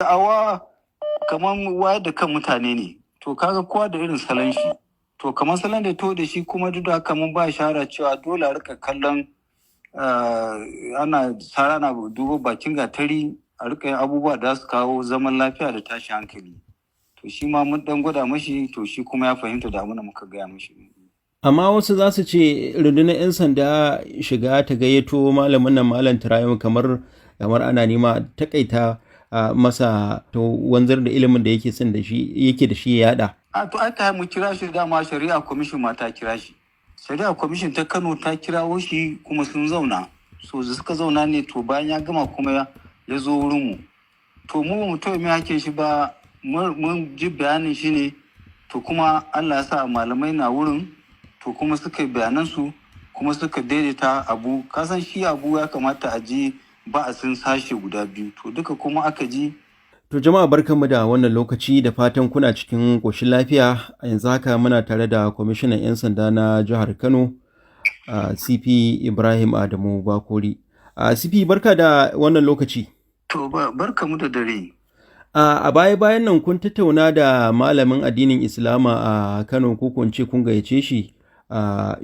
Da'awa kamar wayar da kan mutane ne. To kaga kowa da irin salon shi. To kamar salon da to da shi kuma duk da haka mun ba shawara cewa dole a rika kallon ana sara na duba bakin gatari, a rika yin abubuwa da su kawo zaman lafiya da tashin hankali. To shi ma mun dan gwada mashi, to shi kuma ya fahimta da abin da muka gaya mashi. Amma wasu za su ce rundunar 'yan sanda shiga ta gayyato malamin nan, Malam Turayen, kamar ana nema takaita masa to wanzar da ilimin da yake son da shi yake da shi ya yada. A to ai ta mu kira shi, dama shari'a commission ma ta kira shi. Shari'a commission ta Kano ta kirawo shi kuma sun zauna. So da suka zauna ne, to bayan ya gama kuma ya zo wurin mu. To mu ba mu taɓa mai hake shi ba, mun ji bayanin shi ne. To kuma Allah ya sa malamai na wurin, to kuma suka yi bayanan su kuma suka daidaita abu. Kasan shi abu ya kamata a ji ba a sun sashe guda biyu, to duka kuma aka ji. To jama'a, barkanmu da wannan lokaci, da fatan kuna cikin ƙoshin lafiya. A yanzu haka muna tare da kwamishinan 'yan sanda na jihar Kano, CP Ibrahim Adamu Bakori. CP, barka da wannan lokaci. To barkamu da dare. A baya-bayan nan kun tattauna da malamin addinin Islama a Kano, ko kun ce kun gayyace shi,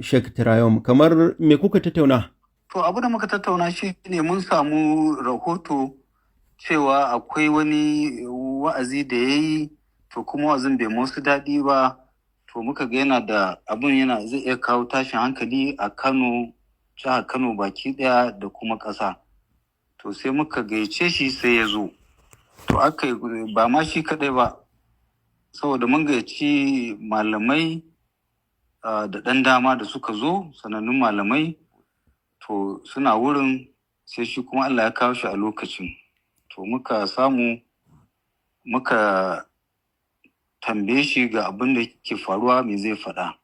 Sheikh Trayum. Kamar me kuka tattauna? To abu da muka tattauna shi ne mun samu rahoto cewa akwai wani wa'azi da ya yi, to kuma wa'azin bai musu daɗi ba. To muka ga yana da abun yana zai iya kawo tashin hankali a Kano, jihar Kano baki ɗaya da kuma ƙasa. To sai muka gayyace shi, sai ya zo. To aka yi, ba ma shi kaɗai ba, saboda mun gayyaci malamai da ɗan dama da suka zo, sanannun malamai. To suna wurin, sai shi kuma Allah ya kawo shi a lokacin. To muka samu muka tambaye shi ga abin da ke faruwa, me zai faɗa.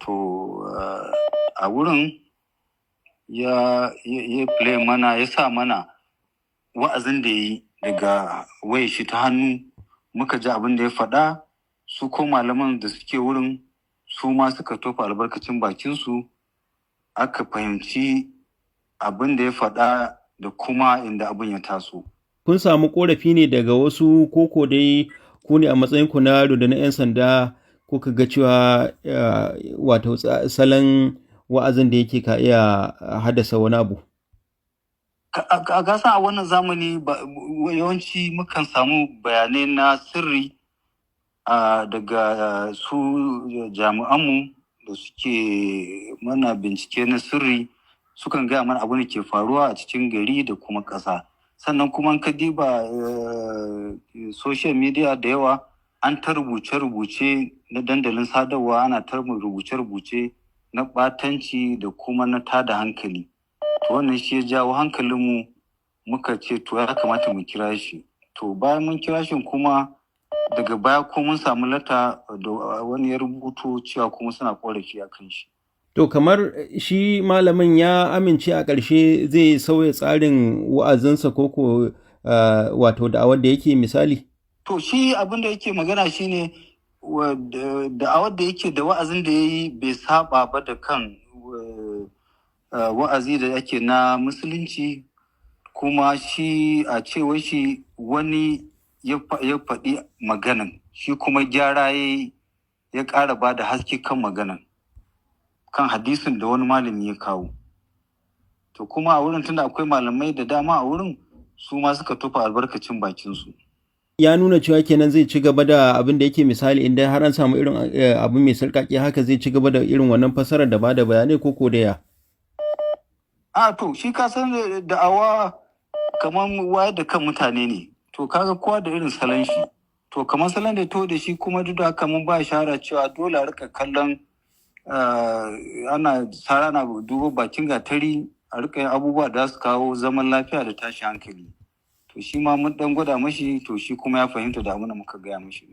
To a wurin ya play mana, ya sa mana wa'azin da ya yi daga wayar shi ta hannu, muka ji abin da ya faɗa. Su ko malaman da suke wurin su ma suka tofa albarkacin bakinsu, aka fahimci abin da ya faɗa da kuma inda abin ya taso. Kun samu korafi ne daga wasu, koko dai ku ne a matsayinku na rundunar 'yan sanda kuka ga cewa wato salon wa'azin da yake ka iya haddasa wani abu? A gasa a wannan zamani yawanci mukan samu bayanai na sirri daga su jami'anmu da suke mana bincike na sirri, sukan gaya mana abin da ke faruwa a cikin gari da kuma ƙasa. Sannan kuma ka diba social media da yawa, an ta rubuce-rubuce na dandalin sadarwa, ana ta rubuce-rubuce na ɓatanci da kuma na tada hankali. To wannan shi ya jawo hankalinmu, muka ce to ya kamata mu kira shi. To bayan mun kira shi kuma, daga baya ko mun samu lata da wani ya rubuto cewa kuma suna korafi a kan shi. To kamar shi malamin ya amince a ƙarshe zai sauya tsarin wa'azinsa ko wato da'awar da yake misali? To shi abin da yake magana shine da'awar da yake da wa'azin da ya yi bai saba ba da kan wa'azi da yake na Musulunci, kuma shi a cewar shi wani ya faɗi maganan, shi kuma gyara ya ƙara ba da haske kan maganan, kan hadisin da wani malami ya kawo. To kuma a wurin, tunda akwai malamai da dama a wurin, su ma suka tofa albarkacin bakinsu. Ya nuna cewa kenan zai ci gaba da abin da yake misali, idan har an samu irin abu mai sarƙaƙi haka, zai ci gaba da irin wannan fassarar da ba da bayanai, ko da ya? A to shi ka san da'awa kamar wayar da kan mutane ne. To kaga kowa da irin salon shi. To kamar salon da to da shi kuma duk da haka mun ba shawara cewa dole a rika kallon ana sara na duba bakin gatari, a rika yin abubuwa da su kawo zaman lafiya da tashin hankali. To shi ma mun dan gwada mashi, to shi kuma ya fahimta da abin da muka gaya mashi.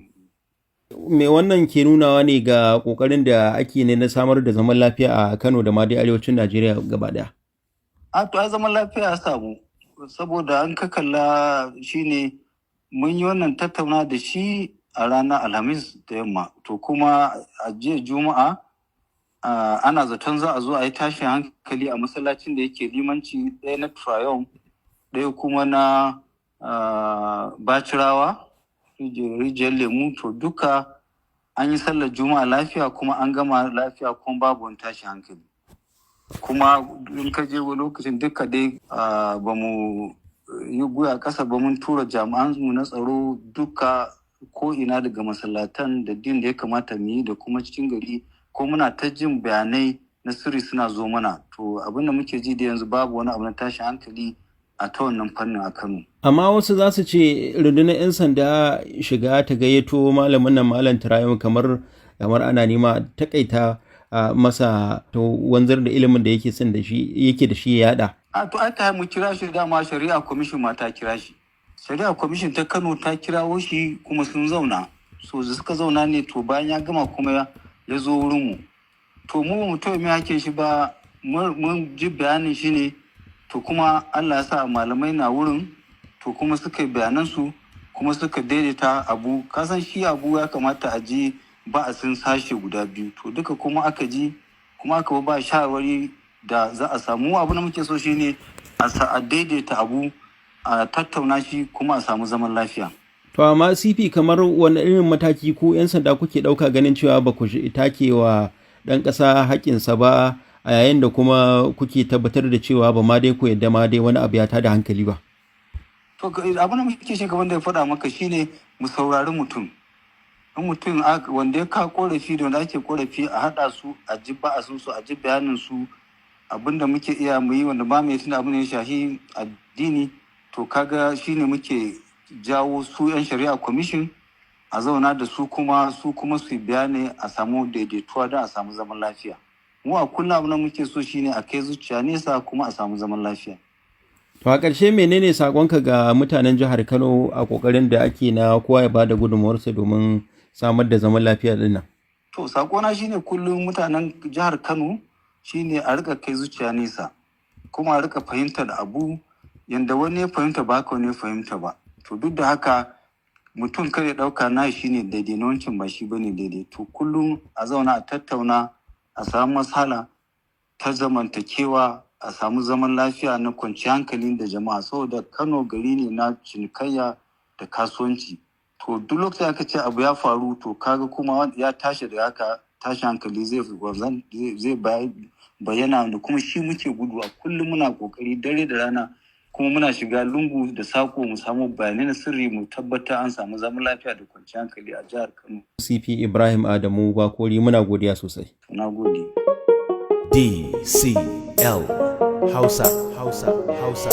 Me wannan ke nunawa ne ga kokarin da ake ne na samar da zaman lafiya a Kano da ma dai arewacin Najeriya gaba daya? A to ai zaman lafiya ya samu, saboda an ka kalla shine mun yi wannan tattauna da shi a ranar Alhamis da yamma. To kuma a jiya Juma'a ana zaton za a zo a yi tashin hankali a masallacin da yake limanci, ɗaya na Triumph, ɗaya kuma na Bacirawa, Rijiyar Lemu, to duka an yi sallar Juma'a lafiya kuma an gama lafiya kuma babu wani tashi hankali. Kuma in ka je lokacin duka dai ba mu yi guya ƙasa ba, mun tura jami'an mu na tsaro duka ko ina daga masallatan da din da ya kamata mu yi da kuma cikin gari, ko muna ta jin bayanai na sirri suna zo mana. To abin da muke ji da yanzu, babu wani abu na tashin hankali a ta wannan fannin a Kano. Amma wasu za su ce rundunar 'yan sanda shiga ta gayyato malamin nan, Malam Turayen, kamar ana nema takaita masa to wanzar da ilimin da yake son da shi yake da shi ya yada. A to ai ta mu kira shi dama, shari'a commission ma ta kira shi. Shari'a commission ta Kano ta kirawo shi kuma sun zauna. So da suka zauna ne, to bayan ya gama kuma ya zo wurin mu. To mu ba mu taɓa mai hakin shi ba, mun ji bayanin shi ne, to kuma Allah ya sa malamai na wurin, to kuma suka yi bayanan su kuma suka daidaita abu. Kasan shi abu ya kamata a ji ba a sun sashe guda biyu, to duka kuma aka ji kuma aka ba shawarwari da za a samu. Abu da muke so shine a daidaita abu, a tattauna shi kuma a samu zaman lafiya. To amma CP, kamar wani irin mataki ku 'yan sanda kuke ɗauka ganin cewa ba ku take wa ɗan ƙasa haƙƙinsa ba, a yayin da kuma kuke tabbatar da cewa ba ma dai ku yadda ma dai wani abu ya tada hankali ba? To abin da muke shi gaban da ya faɗa maka shine mu saurari mutum. In mutum wanda ya kawo korafi da wanda ake korafi, a haɗa su, a ji ba'asin su, a ji bayanin su, abin da muke iya mu yi, wanda ba mu yi tunda abin da ya shahi addini, to kaga shine muke jawo su 'yan shari'a commission a zauna da su, kuma su kuma su bayani, a samu daidaituwa don a samu zaman lafiya. Mu a kullum abin da muke so shine a kai zuciya nesa kuma a samu zaman lafiya. To a ƙarshe, menene saƙonka ga mutanen jihar Kano a ƙoƙarin da ake na kowa ya bada gudunmawarsa domin samar da zaman lafiya din nan? To saƙona shine kullum mutanen jihar Kano shine a rika kai zuciya nesa kuma a rika fahimtar abu yanda wani ya fahimta ba haka wani ya fahimta ba. To duk da haka mutum kar ya ɗauka na shi ne daidai, na wancan ba shi bane daidai. To kullum a zauna a tattauna, a samu masala ta zamantakewa, a samu zaman lafiya na kwanciyar hankali da jama'a, saboda Kano gari ne na cinikayya da kasuwanci. To duk lokacin aka ce abu ya faru, to kaga kuma ya tashi da haka tashi hankali zai bayyana, da kuma shi muke gudu. A kullum muna kokari dare da rana, kuma muna shiga lungu da sako mu samu bayanai na sirri, mu tabbata an samu zaman lafiya da kwanciyar hankali a jihar Kano. CP Ibrahim Adamu Bakori, muna godiya sosai. Na gode. DCL Hausa, Hausa, Hausa.